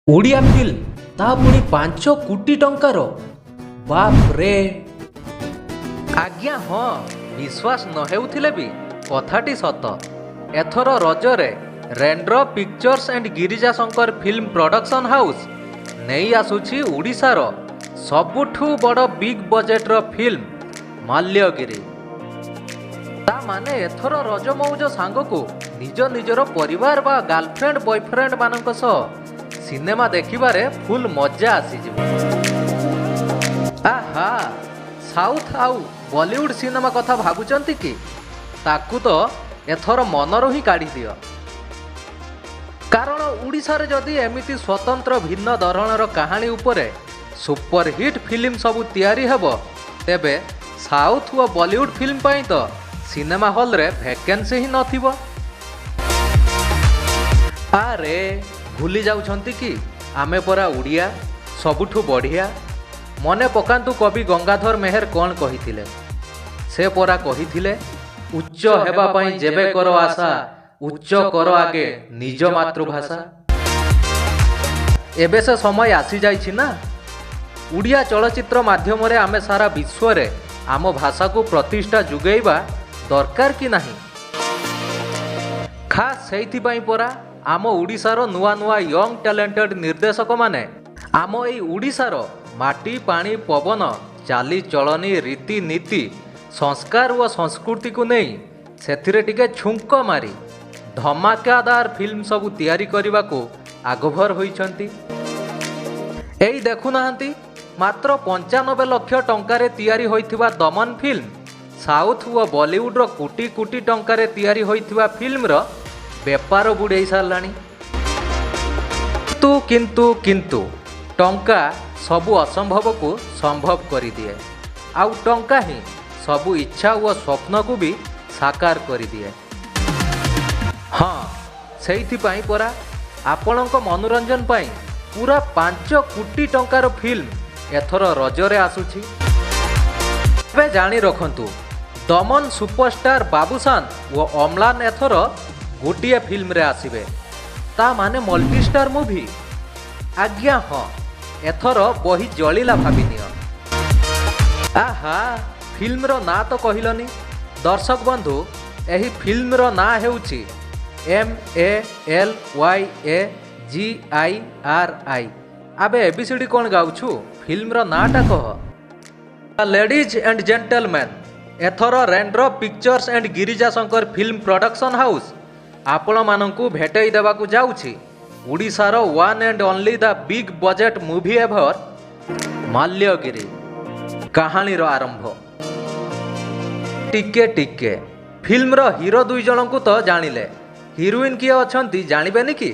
Odia film, ତା ପୁଣି 5 କୋଟି ଟଙ୍କାର! ବାପରେ! ଆଜ୍ଞା ହଁ, ବିଶ୍ୱାସ ନ ହେଉଥିଲେ ବି କଥାଟି ସତ। ଏଥର ରଜରେ raindrop pictures and Girija Shankar film production house ନେଇ ଆସୁଛି ଓଡ଼ିଶାର ସବୁଠୁ ବଡ଼ ବିଗ୍ ବଜେଟ୍ର ଫିଲ୍ମ ମାଲ୍ୟଗିରି। ତା ମାନେ ଏଥର ରଜ ମଉଜ ସାଙ୍ଗକୁ ନିଜ ନିଜର ପରିବାର ବା ଗାର୍ଲଫ୍ରେଣ୍ଡ, ବୟଫ୍ରେଣ୍ଡ ମାନଙ୍କ ସହ ସିନେମା ଦେଖିବାରେ ଫୁଲ୍ ମଜା ଆସିଯିବ। ଆହା, ସାଉଥ ଆଉ ବଲିଉଡ ସିନେମା କଥା ଭାବୁଛନ୍ତି କି? ତାକୁ ତ ଏଥର ମନରୁ ହିଁ କାଢ଼ିଦିଅ। କାରଣ ଓଡ଼ିଶାରେ ଯଦି ଏମିତି ସ୍ୱତନ୍ତ୍ର ଭିନ୍ନ ଧରଣର କାହାଣୀ ଉପରେ ସୁପରହିଟ୍ ଫିଲ୍ମ ସବୁ ତିଆରି ହେବ, ତେବେ ସାଉଥ ଓ ବଲିଉଡ ଫିଲ୍ମ ପାଇଁ ତ ସିନେମା ହଲରେ ଭ୍ୟାକେନ୍ସି ହିଁ ନଥିବ। ଆରେ, ଭୁଲି ଯାଉଛନ୍ତି କି? ଆମେ ପରା ଓଡ଼ିଆ, ସବୁଠୁ ବଢ଼ିଆ। ମନେ ପକାନ୍ତୁ, କବି ଗଙ୍ଗାଧର ମେହେର କ'ଣ କହିଥିଲେ? ସେ ପରା କହିଥିଲେ, "ଉଚ୍ଚ ହେବା ପାଇଁ ଯେବେ କର ଆଶା, ଉଚ୍ଚ କର ଆଗେ ନିଜ ମାତୃଭାଷା।" ଏବେ ସେ ସମୟ ଆସିଯାଇଛି ନା? ଓଡ଼ିଆ ଚଳଚ୍ଚିତ୍ର ମାଧ୍ୟମରେ ଆମେ ସାରା ବିଶ୍ୱରେ ଆମ ଭାଷାକୁ ପ୍ରତିଷ୍ଠା ଯୋଗାଇବା ଦରକାର କି ନାହିଁ? ଖାସ୍ ସେଇଥିପାଇଁ ପରା ଆମ ଓଡ଼ିଶାର ନୂଆ ନୂଆ ୟଙ୍ଗ ଟ୍ୟାଲେଣ୍ଟେଡ୍ ନିର୍ଦ୍ଦେଶକମାନେ ଆମ ଏଇ ଓଡ଼ିଶାର ମାଟି, ପାଣି, ପବନ, ଚାଲିଚଳନି, ରୀତିନୀତି, ସଂସ୍କାର ଓ ସଂସ୍କୃତିକୁ ନେଇ ସେଥିରେ ଟିକେ ଛୁଙ୍କ ମାରି ଧମାକାଦାର ଫିଲ୍ମ ସବୁ ତିଆରି କରିବାକୁ ଆଗଭର ହୋଇଛନ୍ତି। ଏଇ ଦେଖୁନାହାନ୍ତି, ମାତ୍ର 95 ଲକ୍ଷ ଟଙ୍କାରେ ତିଆରି ହୋଇଥିବା ଦମନ ଫିଲ୍ମ ସାଉଥ ଓ ବଲିଉଡର କୋଟି କୋଟି ଟଙ୍କାରେ ତିଆରି ହୋଇଥିବା ଫିଲ୍ମର ବେପାର ବୁଡ଼େଇ ସାରିଲାଣି। କିନ୍ତୁ, କିନ୍ତୁ, କିନ୍ତୁ ଟଙ୍କା ସବୁ ଅସମ୍ଭବକୁ ସମ୍ଭବ କରିଦିଏ ଆଉ ଟଙ୍କା ହିଁ ସବୁ ଇଚ୍ଛା ଓ ସ୍ୱପ୍ନକୁ ବି ସାକାର କରିଦିଏ। ହଁ, ସେଇଥିପାଇଁ ପରା ଆପଣଙ୍କ ମନୋରଞ୍ଜନ ପାଇଁ ପୁରା 5 କୋଟି ଟଙ୍କାର ଫିଲ୍ମ ଏଥର ରଜରେ ଆସୁଛି। ଏବେ ଜାଣି ରଖନ୍ତୁ, ଦମନ ସୁପରଷ୍ଟାର ବାବୁସାନ ଓ ଅମ୍ଳାନ ଏଥର ଗୋଟିଏ ଫିଲ୍ମରେ ଆସିବେ। ତା ମାନେ ମଲ୍ଟିଷ୍ଟାର ମୁଭି। ଆଜ୍ଞା ହଁ, ଏଥର ବହି ଜଳିଲା ଭାବିନିଅ। ଆହା, ଫିଲ୍ମର ନାଁ ତ କହିଲନି। ଦର୍ଶକ ବନ୍ଧୁ, ଏହି ଫିଲ୍ମର ନାଁ ହେଉଛି MALYAGIRI। ଆବେ, ଏବିସିଡି କ'ଣ ଗାଉଛୁ? ଫିଲ୍ମର ନାଁଟା କହ। ଲେଡିଜ୍ ଆଣ୍ଡ ଜେଣ୍ଟଲମ୍ୟାନ୍, ଏଥର raindrop pictures and Girija Shankar film production house ଆପଣମାନଙ୍କୁ ଭେଟେଇ ଦେବାକୁ ଯାଉଛି ଓଡ଼ିଶାର one and only the big budget movie ever, Malyagiri. କାହାଣୀର ଆରମ୍ଭ ଟିକେ ଟିକେ। ଫିଲ୍ମର ହିରୋ ଦୁଇ ଜଣଙ୍କୁ ତ ଜାଣିଲେ, ହିରୋଇନ୍ କିଏ ଅଛନ୍ତି ଜାଣିବେନି କି?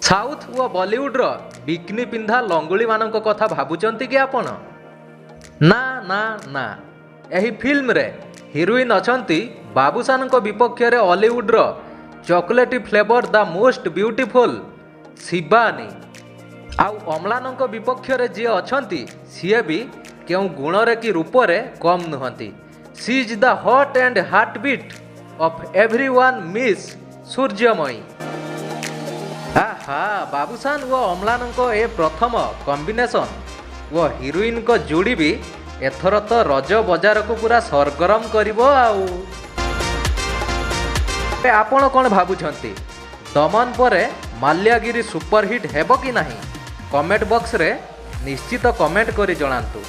ସାଉଥ ଓ ବଲିଉଡର ବିକିନି ପିନ୍ଧା ଲଙ୍ଗୁଳିମାନଙ୍କ କଥା ଭାବୁଛନ୍ତି କି ଆପଣ? ନା ନା ନା, ଏହି ଫିଲ୍ମରେ ହିରୋଇନ୍ ଅଛନ୍ତି ବାବୁସାନଙ୍କ ବିପକ୍ଷରେ ଅଲିଉଡର chocolatey flavour, the most beautiful Shivani. ଆଉ ଅମ୍ଳାନଙ୍କ ବିପକ୍ଷରେ ଯିଏ ଅଛନ୍ତି, ସିଏ ବି କେଉଁ ଗୁଣରେ କି ରୂପରେ କମ୍ ନୁହନ୍ତି। She is the hot and heart beat of every one, Miss Suryamayee. ଆହା, ବାବୁସାନ ଓ ଅମ୍ଳାନଙ୍କ ଏ ପ୍ରଥମ କମ୍ବିନେସନ୍ ଓ ହିରୋଇନଙ୍କ ଯୋଡ଼ି ବି ଏଥର ତ ରଜ ବଜାରକୁ ପୁରା ସରଗରମ କରିବ। ଆଉ ଏବେ ଆପଣ କ'ଣ ଭାବୁଛନ୍ତି? ଦମନ ପରେ ମାଲ୍ୟାଗିରି ସୁପରହିଟ୍ ହେବ କି ନାହିଁ? କମେଣ୍ଟ ବକ୍ସରେ ନିଶ୍ଚିତ କମେଣ୍ଟ କରି ଜଣାନ୍ତୁ।